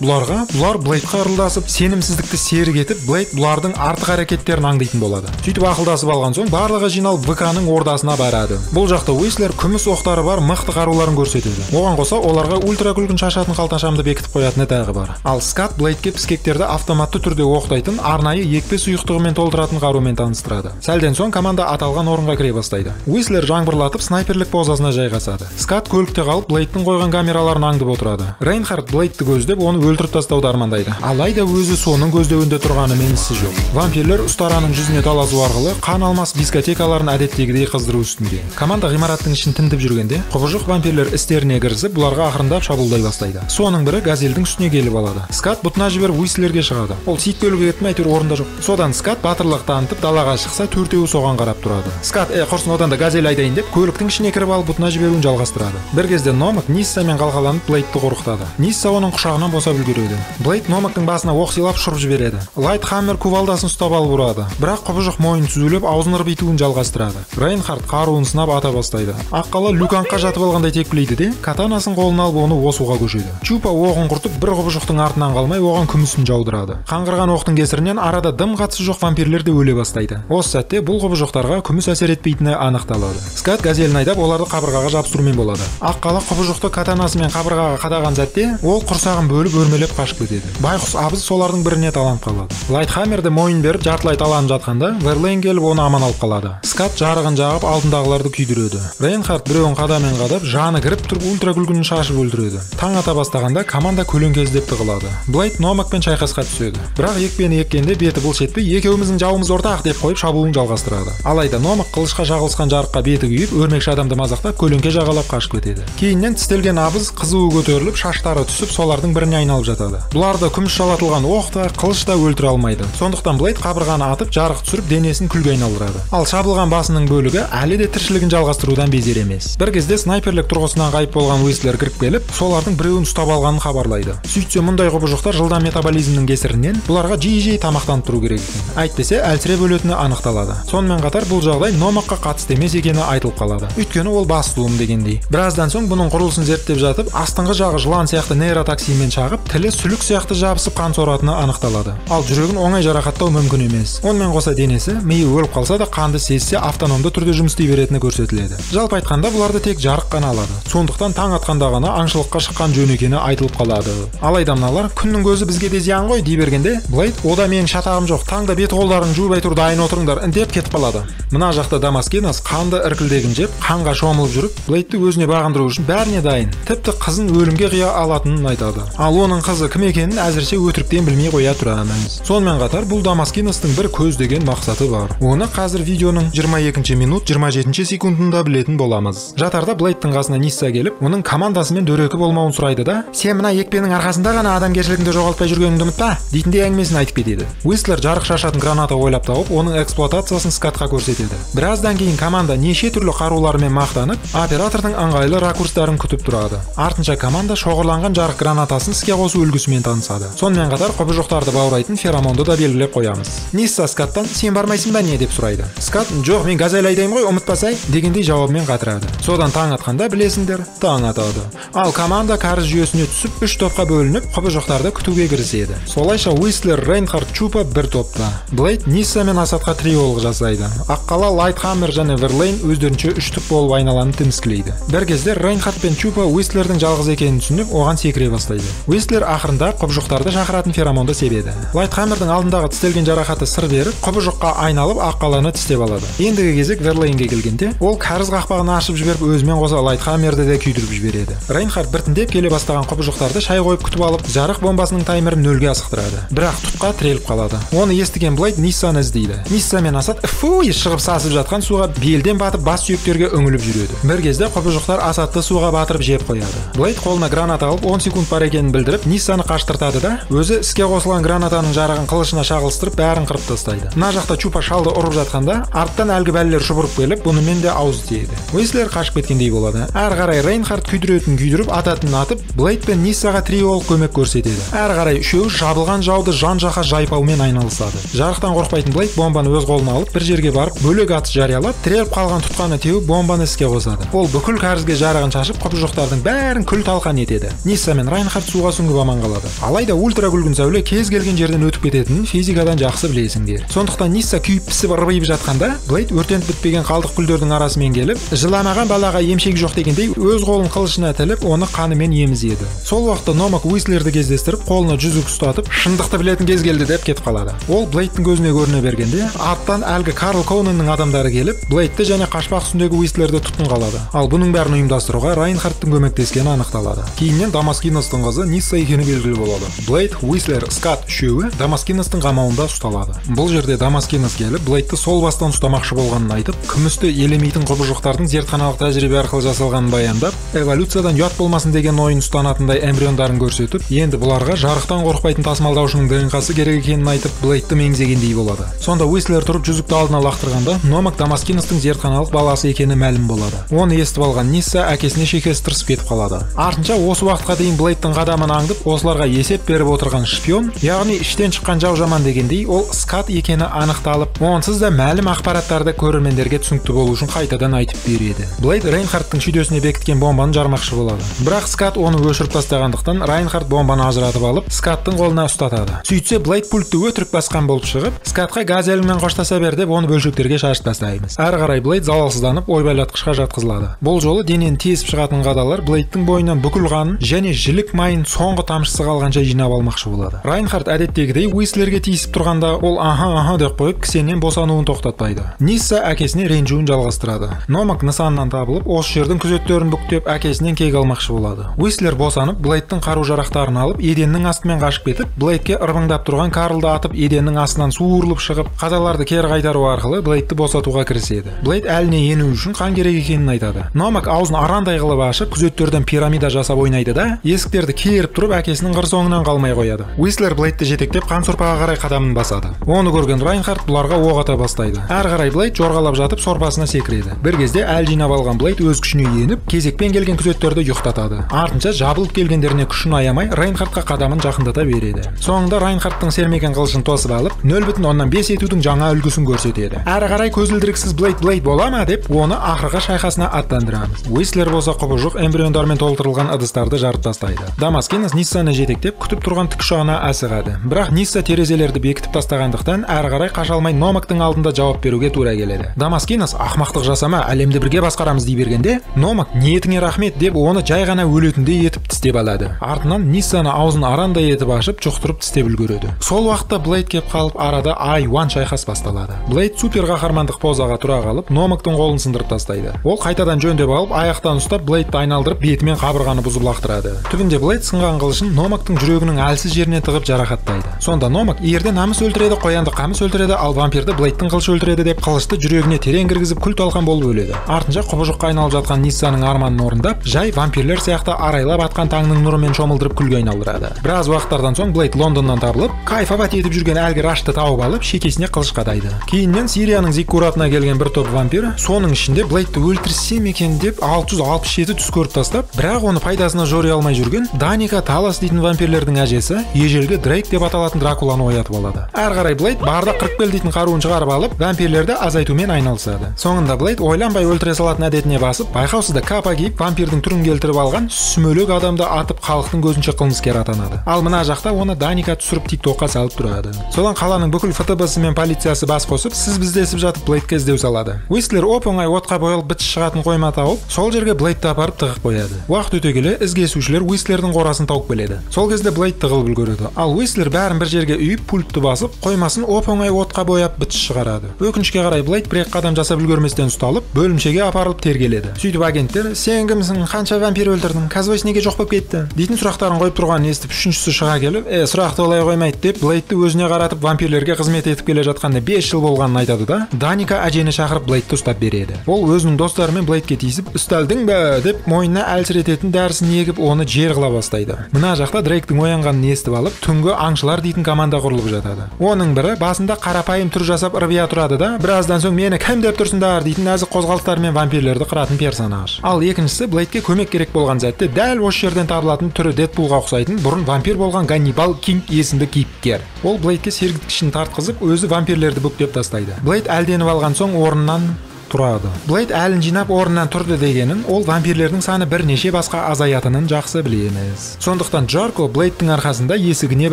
бұларға, бұлар Блейдқа ырылдасып, сенімсіздікті серік етіп, Блейд бұлардың артық әрекеттерін аңдитын болады. Сөйтіп ақылдасып алған соң барлығы жиналып ВК-ның ордасына барады. Бұл жақта Уистлер күміс оқтары бар мықты қаруларын көрсетеді. Оған қоса оларға ультракүлгін шашатын қалташамды бекітіп қоятыны тағы бар. Ал Скат Блейдке піскектерді автоматты түрде оқтайтын арнайы екпе сұйықтығымен толтыратын қарумен таныстырады. Сәлден соң команда аталған орынға кіре бастайды. Уистлер жаңбырлатып снайперлік позасына жайғасады. Скат көлікте қалып Блейдтің қойған камераларын аңдып отырады. Рейнхард Блейдті көздеп, оны өлтіріп тастауды армандайды. Алайда өзі соның көздеуінде тұрғанымен ісі жоқ. Вампирлер ұстараның жүзіне таласу арқылы қан алмас дискотекаларын әдеттегідей қыздыру үстінде. Команда ғимараттың ішін тінтіп жүргенде, құбыжық вампирлер істеріне кірісіп, бұларға ақырындап шабуылдай бастайды. Соның бірі газельдің үстіне келіп алады. Скат бұтына жіберіп Уистлерге шығады. Ол сейтпелуге кетті ме, әйтеуір орында жоқ. Содан Скат батырлық танытып далаға шықса, төртеуі соған қарап тұрады. Скат құрсын одан да газель айдайын деп көліктің ішіне кіріп алып бұтына жіберуін жалғастырады. Бір кезде Номак Ниссамен қалқаланып Блейдті қорқытады. Нисса оның құшағынан босап үлгереді. Блейд Номактың басына оқ сыйлап ұшырып жібереді. Лайтхаммер кувалдасын ұстап алып ұрады. Бірақ құбыжық мойнын түзулеп аузын ырбитуын жалғастырады. Рейнхард қаруын сынап ата бастайды. Аққала люканға жатып алғандай текпілейді де, катанасын қолына алып оны осуға көшеді. Чупа оғын құртып бір құбыжықтың артынан қалмай оған күмісін жаудырады. Қаңғырған оқтың кесірінен арада дым қатысы жоқ вампирлер де өле бастайды. Осы сәтте бұл құбыжықтарға күміс әсер етпейтіні анықталады. Скат газелін айдап оларды қабырғаға жабыстырумен болады. Аққала құбыжықты катанасымен қабырғаға қадаған сәтте ол құрсағын бөліп өрмелеп қашып кетеді. Байқұс абыз солардың біріне таланып қалады. Лайтхаммерді мойын беріп жартылай таланып жатқанда Верлейн келіп оны аман алып қалады. Скат жарығын жағып алдындағыларды күйдіреді. Рейнхард біреуін қадамен қадап, жаны кіріп тұрып ультракүлгінін шашып өлтіреді. Таң ата бастағанда команда көлеңке іздеп тығылады. Блейд Номакпен шайқасқа түседі. Бірақ екпені еккенде беті былш етпей, екеуміздің жауымыз ортақ деп қойып шабуылын жалғастырады. Алайда Номак қылышқа шағылысқан жарыққа беті күйіп, өрмекші адамды мазақтап көлеңке жағалап қашып кетеді. Кейіннен тістелген абыз қызуы көтеріліп, шаштары түсіп, солардың біріне айналып жатады. Бұларды күміс жалатылған оқ та, қылыш та өлтіре алмайды. Сондықтан Блейд қабырғаны атып, жарық түсіріп, денесін күлге айналдырады. Ал шабылған басының бөлігі әлі де тіршілігін жалғастырудан безер емес. Бір кезде снайперлік тұрғысынан ғайып болған Уистлер кіріп келіп, солардың біреуін ұстап алғанын хабарлайды. Сөйтсе мұндай құбыжықтар жылдам метаболизмнің кесірінен бұларға жиі-жиі тамақтанып тұру керек екен. Әйтпесе әлсіреп өлетіні анықталады. Сонымен қатар бұл жағдай Номакқа қатысты емес екені айтылып қалады. Өйткені ол бас туым дегендей. Біраздан соң бұның құрылысын зерттеп жатып, астыңғы жағы жылан сияқты нейротоксинмен шағып, тілі сүлік сияқты жабысып қан соратыны анықталады. Ал жүрегін оңай жарақаттай Жарақаттау мүмкін емес. Онымен қоса денесі, миы өліп қалса да қанды сезсе автономды түрде жұмыс істей беретіні көрсетіледі. Жалпы айтқанда бұларды тек жарық қана алады. Сондықтан таң атқанда ғана аңшылыққа шыққан жөн екені айтылып қалады. Алайда мыналар күннің көзі бізге де зиян ғой дей бергенде, Блейд ода менің шатағым жоқ, таңда бет қолдарың жуып әйтеуір дайын отырыңдар деп кетіп қалады. Мына жақта Дамаскинос қанды іркілдегін жеп, қанға шомылып жүріп, Блейдті өзіне бағындыру үшін бәріне дайын. Тіпті қызын өлімге қия алатынын айтады. Ал оның қызы кім екенін әзірше өтіріктен білмей қоя тұрамыз. Сонымен қатар бұл Дамаскиностың бір көздеген мақсаты бар. Оны қазір видеоның 22 минут 27 секундында білетін боламыз. Жатарда Блейдтің қасына Нисса келіп, оның командасымен дөрекі болмауын сұрайды да, сен мына екпенің арқасында ғана адамгершілігіңді жоғалтпай жүргеніңді ұмытпа дейтіндей әңгімесін айтып кетеді. Уистлер жарық шашатын граната ойлап тауып, оның эксплуатациясын Скаттқа көрсетеді. Біраздан кейін команда неше түрлі қаруларымен мақтанып, оператордың ыңғайлы ракурстарын күтіп тұрады. Артынша команда шоғырланған жарық гранатасын іске қосу үлгісімен танысады. Сонымен қатар құбыжықтарды баурайтын феромонды да белгілеп қоямыз. Нисса Скаттан сен бармайсың ба не деп сұрайды. Скатт жоқ, мен газель айдаймын ғой, ұмытпасай дегендей жауабымен қатырады. Содан таң атқанда білесіңдер, таң атады. Ал команда кәріз жүйесіне түсіп, үш топқа бөлініп, құбыжықтарды күтуге кіріседі. Солайша Уистлер, Рейнхард, Чупа бір топта. Блейд Нисса мен Асадқа триолық жасайды. Аққала, Лайтхаммер және Верлейн өздерінше үштік болып айналаны тіміскілейді. Бір кезде Рейнхард пен Чупа Уистлердің жалғыз екенін түсініп, оған секіре бастайды. Уистлер ақырында құбыжықтарды шақыратын феромонды себеді. Лайтхаммердің алдындағы тістелген жарақаты сыр беріп, құбыжыққа айналып аққаланы тістеп алады. Ендігі кезек Верлейнге келгенде, ол кәріз қақпағын ашып жіберіп, өзімен қоса Лайтхаммерді де күйдіріп жібереді. Рейнхард біртіндеп келе бастаған құбыжықтарды шай қойып күтіп алып, жарық бомбасының таймерін нөлге асықтырады. Бірақ тұтқа тіреліп қалады. Оны естіген Блейд Ниссаны іздейді. Нисса мен Асад фуй шығып сасып жатқан суға белден батып бас сүйектерге үңіліп жүреді. Бір кезде құбыжықтар Асадты суға батырып жеп қояды. Блейд қолына граната алып 10 секунд бар екенін білдіріп, Ниссаны қаштыртады да, өзі іске қосылған гранатаның жарығын қылышына шағылыстырып бәрін қырып тастайды. Мына жақта Чупа шалды ұрып жатқанда, арттан әлгі бәлелер шұбырып келіп, бұнымен де ауыз тиеді. Уистлер қашып кеткендей болады. Әрі қарай Рейнхард күйдіретін күйдіріп, ататын атып, Блейд пен Ниссаға триолық көмек көрсетеді. Әрі қарай үшеуі жабылған жауды жан-жаққа жайпаумен айналысады. Жарықтан қорықпайтын Блейд бомбаны өз қолына алып, бір жерге барып, бөлек атыс жариялап, тіреліп қалған тұтқаны теуіп, бомбаны іске қосады. Ол бүкіл кәрізге жарығын шашып, құбыжықтардың бәрін күл талқан етеді. Нисса мен Райнхард суға сүңгіп аман қалады. Алайда ультра күлгін сәуле кез келген жерден өтіп кететінін физикадан жақсы білесіңдер. Сондықтан Нисса күйіп пісіп ырбиып жатқанда, Блейд өртеніп бітпеген қалдық күлдердің арасымен келіп, жыламаған балаға емшек жоқ дегендей өз қолын қылышына тіліп, оны қанымен емізеді. Сол уақытта Номак Уистлерді кездестіріп, қолына жүзік ұстатып, шындықты білетін кез келді деп кетіп қалады. Ол Блейдтің көзіне көріне бергенде, арттан әлгі Карл Конанның адамдары келіп, Блейдті және қашпақ үстіндегі Уистлерді тұтқын қалады. Ал бұның бәрін ұйымдастыруға Райнхардтың көмектескені анықталады. Кейіннен Дамаскиностың қызы Нисса екені белгілі болады. Блейд, Уистлер, Скатт үшеуі Дамаскиностың қамауында ұсталады. Бұл жерде Дамаскинос келіп, Блейдті сол бастан ұстамақшы болғанын айтып, күмісті елемейтін құбыжықтардың зертханалық тәжірибе арқылы жасалғанын баяндап, эволюциядан ұят болмасын деген ойын ұстанатындай эмбриондарын көрсетіп, енді бұларға жарықтан қорықпайтын тасымалдаушының ДНК-сы керек екенін айтып, Блейдті меңзегендей болады. Сонда Уистлер тұрып жүзікті алдына лақтырғанда, Номак Дамаскиностың зертханалық баласы екені мәлім болады. Оны естіп алған Нисса әкесіне шекесі тырысып кетіп қалады. Артынша осы уақытқа дейін Блейдтің қадамын аңдып, осыларға есеп беріп отырған шпион, яғни іштен шыққан жау жаман дегендей, ол Скатт екені анықталып, онсыз да мәлім ақпараттарды көрермендерге түсінікті болу үшін қайтадан айтып береді. Блейд Рейнхардтың шүйдесіне бекіткен бомбаны жармақшы болады. Бірақ Скатт оны өшіріп тастағандықтан Райнхард бомбаны ажыратып алып, Скаттың қолына ұстатады. Сөйтсе Блейд пультті өтірік басқан болып шығып, Скаттқа газелімен қоштаса бер деп оны бөлшектерге шашып тастаймыз. Әрі қарай Блейд залалсызданып ойбайлатқышқа жатқызылады. Бұл жолы денені тесіп шығатын қадалар Блейдтің бойынан бүкіл қанын және жілік майын соңғы тамшысы қалғанша жинап алмақшы болады. Райнхард әдеттегідей Уистлерге тиісіп тұрғанда, ол аха аха деп қойып, кісеннен босануын тоқтатпайды. Нисса әкесіне ренжуін жалғастырады. Номак нысаннан табылып, осы жердің күзеттерін бүктеп, әкесінен кек алмақшы болады. Уистлер босанып, Блейдтің қару-жарақтарын алып, еденнің астымен қашып кетіп, Блейдке ырбыңдап тұрған Карлды атып, еденнің астынан суырылып шығып, қадаларды кері қайтару арқылы Блейдті босатуға кіріседі. Блейд әліне ену үшін қан керек екенін айтады. Номак аузын арандай қылып ашып, күзеттерден пирамида жасап ойнайды да, есіктерді керіп тұрып, әкесінің қыр соңынан қалмай қояды. Уистлер Блейдті жетектеп, қан сорпаға қарай қадамын басады. Оны көрген Райнхард бұларға оқ ата бастайды. Әрі қарай Блейд жорғалап жатып сорпасына секіреді. Бір кезде әл жинап алған Блейд өз күшіне еніп, кезекпен келген күзеттерді ұйықтатады. Артынша жабылып келгендеріне күшін аямай, Райнхардқа қадамын жақындата береді. Соңында Райнхардтың сермеген қылышын тосып алып, 0,5 етудің жаңа үлгісін көрсетеді. Әрі қарай көзілдіріксіз Блейд Блейд бола ма деп, оны ақырғы шайқасына аттандырамыз. Уистлер болса құбыжық эмбриондармен толтырылған ыдыстарды жарып тастайды. Дамаскинос Ниссаны жетектеп, күтіп тұрған тікұшағына асығады. Бірақ Нисса терезелерді вампирлерді бекітіп тастағандықтан әрі қарай қаша алмай Номактың алдында жауап беруге тура келеді. Дамаскинос ақмақтық жасама, әлемді бірге басқарамыз дей бергенде, Номак ниетіңе рахмет деп оны жай ғана өлетіндей етіп тістеп алады. Артынан Ниссаны аузын арандай етіп ашып, жұқтырып тістеп үлгереді. Сол уақытта Блейд кеп қалып, арада айуан шайқас басталады. Блейд супер қаһармандық позаға тұра қалып, Номактың қолын сындырып тастайды. Ол қайтадан жөндеп алып, аяқтан ұстап, Блейдті айналдырып, бетімен қабырғаны бұзып лақтырады. Түбінде Блейд сынған қылышын Номактың жүрегінің әлсіз жеріне тығып жарақаттайды. Сонда Номак ерді намыс өлтіреді, қоянды қамыс өлтіреді, ал вампирді Блейдтің қылышы өлтіреді деп қылышты жүрегіне терең кіргізіп күл талқан болып өледі. Артынша құбыжыққа айналып жатқан Ниссаның арманын орындап, жай вампирлер сияқты арайлап атқан таңның нұрымен шомылдырып күлге айналдырады. Біраз уақыттардан соң Блейд Лондоннан табылып, кайфовать етіп жүрген әлгі Рашты тауып алып, шекесіне қылыш қадайды. Кейіннен Сирияның зиккуратына келген бір топ вампир, соның ішінде Блейдті өлтірсем екен деп 667 түс көріп тастап, бірақ оны пайдасына жори алмай жүрген Даника Талас дейтін вампирлердің әжесі, ежелгі Дрейк деп аталатын Дракуланы оятып алады. Әрі қарай Блейд барда 40 бел дейтін қаруын шығарып алып, вампирлерді азайтумен айналысады. Соңында Блейд ойланбай өлтіре салатын әдетіне басып, байқаусызда капа киіп вампирдің түрін келтіріп алған сүмелек адамды атып халықтың көзінше қылмыскер атанады. Ал мына жақта оны Даника түсіріп тиктокқа салып тұрады. Содан қаланың бүкіл ФТБ-сы мен полициясы бас қосып, сіз біздесіп жатып Блейдке іздеу салады. Уистлер оп-оңай отқа боялып быт шығатын қойма тауып, сол жерге Блейдті апарып тығып қояды. Уақыт өте келе із кесушілер Уистлердің қорасын тауып келеді. Сол кезде Блейд тығылып үлгереді. Ал Уистлер бәрін бір жерге үйіп, пультті басып, қоймасын оп-оңай отқа бояп быт шығарады. Өкінішке қарай Блейд бір екі қадам жасап үлгерместен ұсталып, бөлімшеге апарылып тергеледі. Сөйтіп агенттер: "Сен кімсің? Қанша вампир өлтірдің? Казвойс неге жоқ болып кетті?" дейтін сұрақтарын қойып тұрғанын естіп, үшіншісі шыға келіп, "Сұрақты олай қоймайды" деп Блейдті өзіне қаратып вампирлерге қызмет етіп келе жатқанына 5 жыл болғанын айтады да, Даника әжені шақырып Блейдті ұстап береді. Ол өзінің достарымен Блейдке тиісіп, "Ұсталдың ба?" деп мойнына әлсірететін дәрісін егіп, оны жер қыла бастайды. Мына жақта Дрейктің оянғанын естіп алып, түнгі аңшылар дейтін команда құрылып жатады. Оның бірі басында қарапайым түр жасап ырбия тұрады да, біраздан соң мені кім деп тұрсыңдар дейтін нәзік қозғалыстармен вампирлерді қыратын персонаж. Ал екіншісі Блейдке көмек керек болған сәтте дәл осы жерден табылатын түрі Дэдпулға ұқсайтын бұрын вампир болған Ганнибал Кинг есімді кейіпкер. Ол Блейдке сергіткішін тартқызып, өзі вампирлерді бүктеп тастайды. Блейд әлденіп алған соң орнынан тұрады. Блейд әлін жинап орнынан тұрды дегенін, ол вампирлердің саны бірнеше басқа азаятынын жақсы білеміз. Сондықтан Джарко Блейдтің арқасында есігіне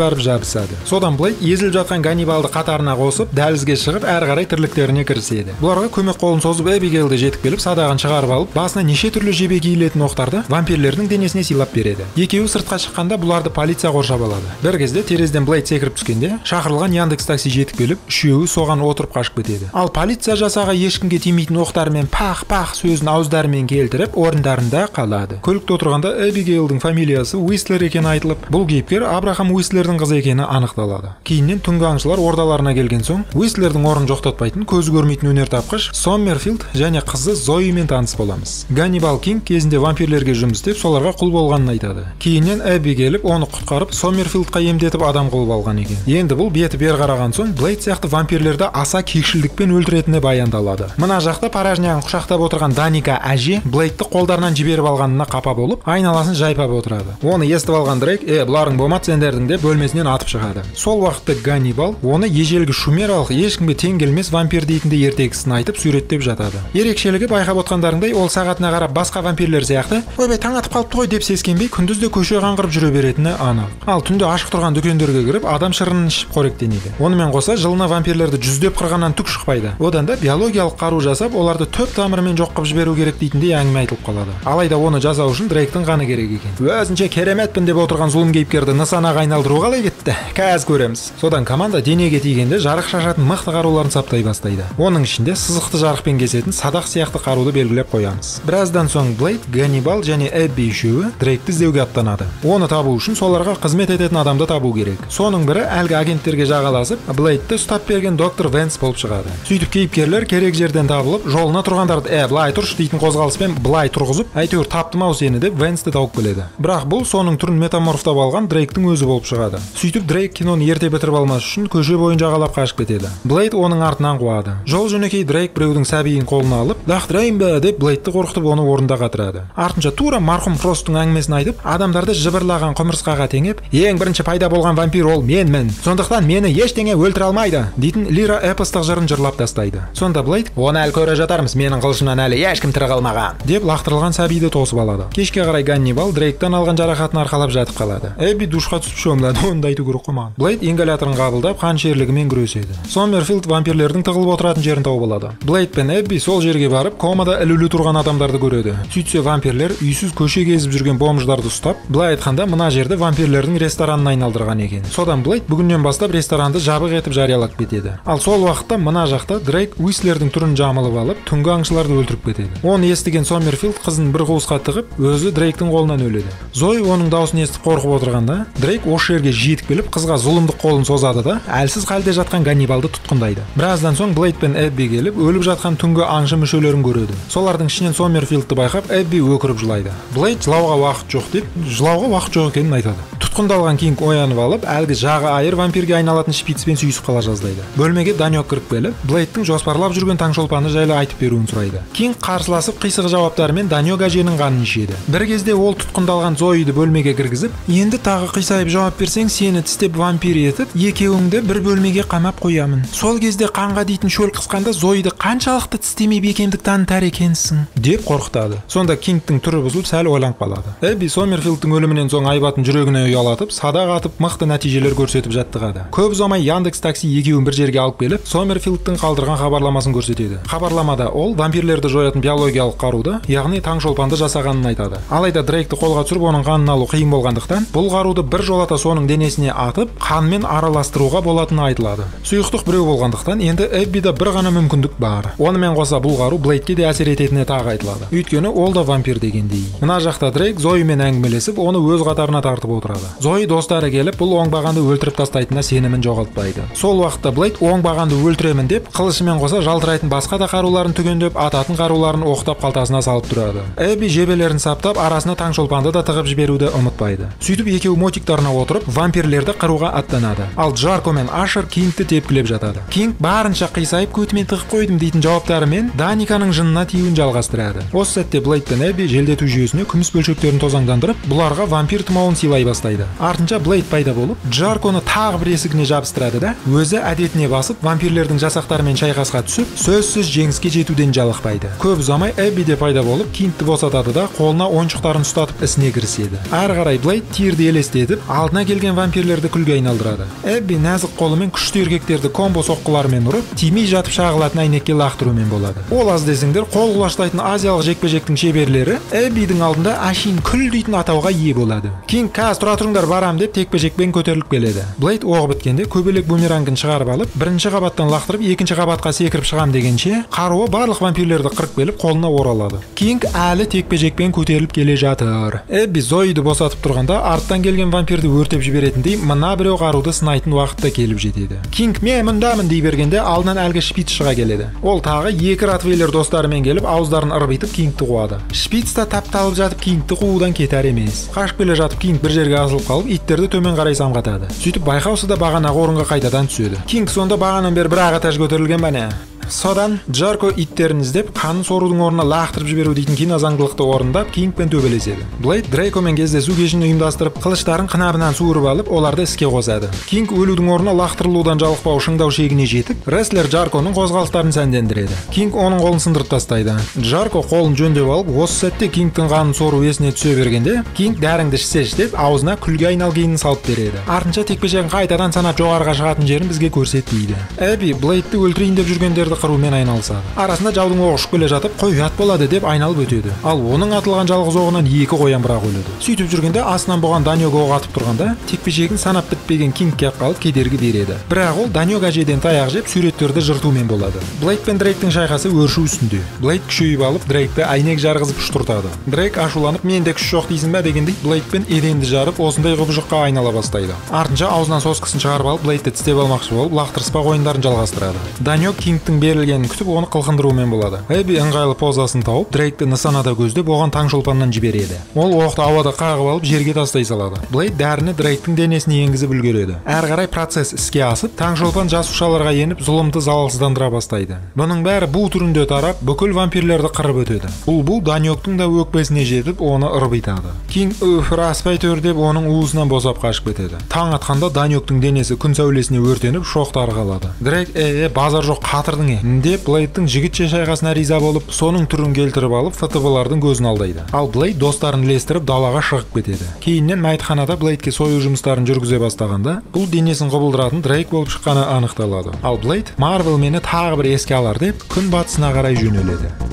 барып жабысады. Содан Блейд езіліп жатқан Ганнибалды қатарына қосып, дәлізге шығып, әрі қарай тірліктеріне кіріседі. Бұларға көмек қолын созып, Эбигейл де жетіп келіп, садағын шығарып алып, басына неше түрлі жебе киілетін оқтарды вампирлердің денесіне сыйлап береді. Екеуі сыртқа шыққанда бұларды полиция қоршап алады. Бір кезде терезеден Блейд секіріп түскенде, шақырылған Яндекс такси жетіп келіп, үшеуі соған отырып қашып кетеді. Ал полиция жасағы ешкімге тимейтін оқтарымен пах-пах сөзін ауыздарымен келтіріп, орындарында қалады. Көлікте отырғанда Эбигейлдің фамилиясы Уистлер екені айтылып, бұл кейіпкер Абрахам Уистлердің қызы екені анықталады. Кейіннен түнгі аңшылар ордаларына келген соң, Уистлердің орнын жоқтатпайтын, көзі көрмейтін өнертапқыш Соммерфилд және қызы Зоимен таныс боламыз. Ганнибал Кинг кезінде вампирлерге жұмыс істеп, соларға құл болғанын айтады. Кейіннен Эбби келіп, оны құтқарып, Соммерфилдқа емдетіп адам қылып алған екен. Енді бұл беті бер қараған соң, Блейд сияқты вампирлерді аса кекшілдікпен өлтіретіні баяндалады. Мына жақта порожнягын құшақтап отырған Даника әже Блейдті қолдарынан жіберіп алғанына қапа болып, айналасын жайпап отырады. Оны естіп алған Дрейк: "Бұларың болмады сендердің" деп бөлмесінен атып шығады. Сол уақытта Ганнибал оны ежелгі шумералық ешкімге тең келмес вампир дейтіндей ертегісін айтып суреттеп жатады. Ерекшелігі байқап отқандарыңдай, ол сағатына қарап басқа вампирлер сияқты "Ойбай, таң атып қалыпты ғой" деп сескенбей, күндіз де көше қаңғырып жүре беретіні анық. Ал түнде ашық тұрған дүкендерге кіріп, адам шырынын ішіп қоректенеді. Онымен қоса жылына вампирлерді жүздеп қырғаннан түк шықпайды. Одан да биологиялық қару жасап, оларды төп тамырымен жоқ қып жіберу керек дейтіндей әңгіме айтылып қалады. Алайда оны жасау үшін Дрейктің қаны керек екен. Өзінше кереметпін деп отырған зұлым кейіпкерді нысанаға айналдыру қалай кетті? Қазір көреміз. Содан команда денеге тигенде жарық шашатын мықты қаруларын саптай бастайды. Оның ішінде сызықты жарықпен кесетін садақ сияқты қаруды белгілеп қоямыз. Біраздан соң Блейд, Ганнибал және Эбби үшеуі Дрейкті іздеуге аттанады. Оны табу үшін соларға қызмет ететін адамды табу керек. Соның бірі әлгі агенттерге жағаласып, Блейдті ұстап берген доктор Венс болып шығады. Сөйтіп кейіпкерлер керек жерден табылып, жолына тұрғандарды "Былай тұршы" дейтін қозғалыспен былай тұрғызып, әйтеуір таптым ау сені деп Венсті тауып келеді. Бірақ бұл соның түрін метаморфтап алған Дрейктің өзі болып шығады. Сөйтіп Дрейк киноны ерте бітіріп алмас үшін көше бойын жағалап қашып кетеді. Блейд оның артынан қуады. Жол жөнекей Дрейк біреудің сәбиін қолына алып, "Лақтырайын ба?" деп Блейдті қорқытып, оны орында қатырады. Артынша тура марқұм Фросттың әңгімесін айтып, адамдарды жыбырлаған құмырсқаға теңеп, "Ең бірінші пайда болған вампир ол менмін. Сондықтан мені ештеңе өлтіре алмайды" дейтін лира эпостық жырын жырлап тастайды. Сонда Блейд: "Оны әлі Көре жатармыз, менің қылышымнан әлі ешкім тірі қалмаған деп лақтырылған сәбиді тосып алады. Кешке қарай Ганнибал Дрейктан алған жарақатын арқалап жатып қалады. Эбби душқа түсіп шомылады, оны да айту керек қой маған. Блейд ингаляторын қабылдап, қанішерлігімен күреседі. Сомерфилд вампирлердің тығылып отыратын жерін тауып алады. Блейд пен Эбби сол жерге барып, комада ілулі тұрған адамдарды көреді. Сөйтсе вампирлер үйсіз көше кезіп жүрген бомждарды ұстап, былай айтқанда мына жерді вампирлердің ресторанына айналдырған екен. Содан Блейд бүгіннен бастап ресторанды жабық етіп жариялап кетеді. Ал сол уақытта мына жақта Дрейк Уислердің түрін жамылып алып, түнгі аңшыларды өлтіріп кетеді. Оны естіген Сомерфилд қызын бір қуысқа тығып, өзі Дрейктің қолынан өледі. Зои оның даусын естіп қорқып отырғанда, Дрейк осы жерге жетіп келіп, қызға зұлымдық қолын созады да, әлсіз халде жатқан Ганнибалды тұтқындайды. Біраздан соң Блейд пен Эбби келіп, өліп жатқан түнгі аңшы мүшелерін көреді. Солардың ішінен Сомерфилдті байқап, Эбби өкіріп жылайды. Блейд жылауға уақыт жоқ деп, жылауға уақыт жоқ екенін айтады. Тұтқындалған Кинг оянып алып, әлгі жағы айыр вампирге айналатын шпицпен сүйісіп қала жаздайды. Бөлмеге Даньок кіріп келіп, Блейдтің жоспарлап жүрген таңшолпаны жайлы айтып беруін сұрайды. Кинг қарсыласып қисық жауаптарымен Даньок әженің қанын ішеді. Бір кезде ол тұтқындалған Зоиді бөлмеге кіргізіп, енді тағы қисайып жауап берсең, сені тістеп вампир етіп, екеуіңді бір бөлмеге қамап қоямын. Сол кезде қанға дейтін шөл қысқанда Зоиді қаншалықты тістемей бекемдік танытар екенсің деп қорқытады. Сонда Кингтің түрі бұзылып сәл ойланып қалады. Эбби Сомерфилдтің өлімінен соң айбатын жүрегіне ұялатып, садақ атып мықты нәтижелер көрсетіп жаттығады. Көп ұзамай Яндекс такси екеуін бір жерге алып келіп, Сомерфилдтің қалдырған хабарламасын көрсетеді. Хабарламада ол вампирлерді жоятын биологиялық қаруды, яғни таңшолпанды жасағанын айтады. Алайда Дрейкті қолға түсіріп, оның қанын алу қиын болғандықтан, бұл қаруды бір жолата соның денесіне атып, қанмен араластыруға болатыны айтылады. Сұйықтық біреу болғандықтан, енді Эббида бір ғана мүмкіндік бар. Онымен қоса бұл қару Блейдке де әсер ететіні тағы айтылады. Өйткені ол да вампир дегендей. Мына жақта Дрейк Зоимен әңгімелесіп, оны өз қатарына тартып отырады. Зои достары келіп, бұл оңбағанды өлтіріп тастайтынына сенімін жоғалтпайды. Сол уақытта Блейд оңбағанды өлтіремін деп, қылышымен қоса жалтырайтын басқа да қаруларын түгендеп, ататын қаруларын оқтап қалтасына салып тұрады. Эбби жебелерін саптап, арасына таңшолпанды да тығып жіберуді ұмытпайды. Сөйтіп екеуі мотиктарына отырып, вампирлерді қыруға аттанады. Ал Джарко мен Ашер Кингті тепкілеп жатады. Кинг барынша қисайып көтімен тығып қойдым дейтін жауаптарымен Даниканың жынына тиюін жалғастырады. Осы сәтте Блейд пен Эбби желдету жүйесіне күміс бөлшектерін тозаңдандырып, бұларға вампир тұмауын сыйлай бастайды. Артынша Блейд пайда болып, Джарконы тағы бір есігіне жабыстырады да, өзі әдетіне басып, вампирлердің жасақтарымен шайқасқа түсіп, сөзсіз жеңіске жетуден жалықпайды. Көп ұзамай Эбби де пайда болып, Кингті босатады да, қолына ойыншықтарын ұстатып ісіне кіріседі. Әрі қарай Блейд тирді елестетіп, алдына келген вампирлерді күлге айналдырады. Эбби нәзік қолымен күшті еркектерді комбо соққыларымен ұрып, тимей жатып шағылатын әйнекке лақтырумен болады. Ол аз десеңдер, қол құлаштайтын азиялық жекпе-жектің шеберлері Эббидің алдында әшейін күл дейтін атауға ие болады. Кинг қазір тұра тұрыңдар барам деп текпе-жекпен көтеріліп келеді. Блейд оғы біткенде көбелек бумерангын шығарып алып, бірінші қабаттан лақтырып, екінші қабатқа секіріп шығам дегенше, қаруы барлық вампирлерді қырып келіп, қолына оралады. Кинг әлі текпе-жекпен көтеріліп келе жатыр. Эбби Зоиді босатып тұрғанда арттан келген вампирді өртеп жіберетіндей мына біреу қаруды сынайтын уақытта келіп жетеді. Кинг мен мұндамын дей бергенде алдынан әлгі шпиц шыға келеді. Ол тағы екі ротвейлер достарымен келіп, ауыздарын ырбитып Кингті қуады. Шпиц та тапталып жатып Кингті қуудан кетер емес. Қашып келе жатып Кинг бір жерге асылып қалып, иттерді төмен қарай самғатады. Сөйтіп байқаусызда бағанағы орынға қайтадан түседі. Кинг сонда бағанан бері бір ақ этаж көтерілген бе не? Содан Джарко иттерін іздеп, қанын сорудың орнына лақтырып жіберу дейтін кинозаңдылықты орындап, Кингпен төбелеседі. Блейд Дрейкомен кездесу кешін ұйымдастырып, қылыштарын қынабынан суырып алып, оларды іске қосады. Кинг өлудің орнына лақтырылудан жалықпау шыңдау шегіне жетіп, рестлер Джарконың қозғалыстарын сәндендіреді. Кинг оның қолын сындырып тастайды. Джарко қолын жөндеп алып, осы сәтте Кингтің қанын сору есіне түсе бергенде, Кинг дәріңді ішсеші деп аузына күлге айналгенін салып береді. Артынша текпе-жегін қайтадан санап жоғарыға шығатын жерін бізге көрсет дейді. Эбби Блейдті өлтірейін деп жүргендерді қырумен айналысады. Арасында жаудың оғы ұшып келе жатып, қой ұят болады деп айналып өтеді. Ал оның атылған жалғыз оғынан екі қоян бірақ өледі. Сөйтіп жүргенде астынан бұған Даньок оқ атып тұрғанда, текпе-жегін санап бітпеген Кингке қалып кедергі береді. Бірақ ол Даньок әжеден таяқ жеп, суреттерді жыртумен болады. Блейд пен Дрейктің шайқасы өршу үстінде. Блейд күшейіп алып, Дрейкті әйнек жарғызып ұштыртады. Дрейк ашуланып, менде күш жоқ дейсің бе дегендей, Блейдпен еденді жарып, осындай құбыжыққа айнала бастайды. Артынша аузынан соскасын шығарып алып, Блейдті тістеп алмақшы болып, лақтырыспақ ойындарын жалғастырады. Даньок Кингтің берілгенін күтіп, оны қылқындырумен болады. Эбби ыңғайлы позасын тауып, Дрейкті нысанада көздеп, оған таңшолпаннан жібереді. Ол оқты ауада қағып алып, жерге тастай салады. Блейд дәріні Дрейктің денесіне енгізіп үлгереді. Әрі қарай процесс іске асып, таңшолпан жасушаларға еніп, зұлымды залалсыздандыра бастайды. Бұның бәрі бу түрінде тарап, бүкіл вампирлерді қырып өтеді. Бұл бу Даньоктың да өкпесіне жетіп, оны ырбитады. Кинг үф рас па әйтеуір деп оның уысынан босап қашып кетеді. Таң атқанда Даньоктың денесі күн сәулесіне өртеніп, шоқтары қалады. Дрейк базар жоқ, қатырдың Бірдеңе деп Блейдтің жігітше шайқасына риза болып, соның түрін келтіріп алып, ФТБ-лардың көзін алдайды. Ал Блейд достарын ілестіріп далаға шығып кетеді. Кейіннен мәйітханада Блейдке сою жұмыстарын жүргізе бастағанда, бұл денесін құбылдыратын Дрейк болып шыққаны анықталады. Ал Блейд Марвел мені тағы бір еске алар деп, күн батысына қарай жөнеледі.